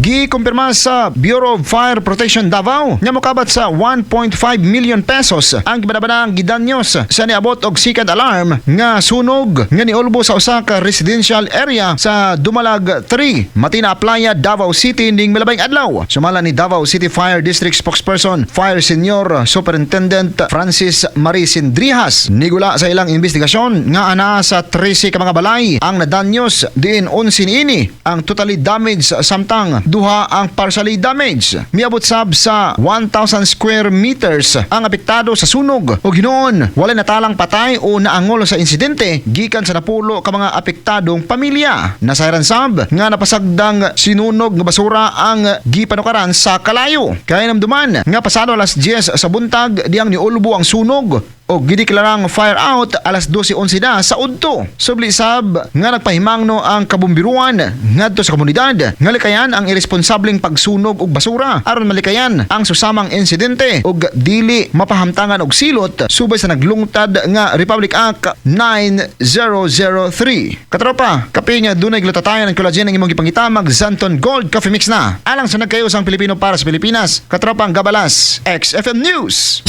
Gikumpirma sa Bureau of Fire Protection Davao nga mokabat sa ₱1.5 million ang gibanabanang gidanyos sa niabot og second alarm nga sunog nga niulbo sa usa ka residential area sa Dumalag 3, Matina Aplaya, Davao City ning milabayng adlaw. Sumala ni Davao City Fire District spokesperson Fire Senior Superintendent Francis Marie Sindrihas, nigula sa ilang investigasyon nga anaa sa 13 ka mga balay ang nadanyos, diin 11 niini ang totally damaged samtang duha ang partially damaged. Miabot sab sa 1,000 square meters ang apektado sa sunog ug hinuon walay natalang patay o naangol sa insidente gikan sa 10 ka mga apektadong pamilya. Nasayran sab nga napasagdang sinunog nga basura ang gipanukaran sa kalayo. Kay namduman nga pasado alas 10 sa buntag diyang niulbo ang sunog o gideklarang fire out alas 12:11 na sa udto. Subli sab nga nagpahimangno ang kabumbiruan ngadto sa komunidad nga likayan ang irresponsableng pagsunog og basura aron malikayan ang susamang insidente ug dili mapahamtangan og silot subay sa naglungtad nga Republic Act 9003. Katropa, kape nga dunay glutathione ang collagen ang imong gipangita, mag Xanthone Gold Coffee Mix na. Alang sa nagkayusang Pilipino para sa Pilipinas, Katropang Gabalas, XFM News.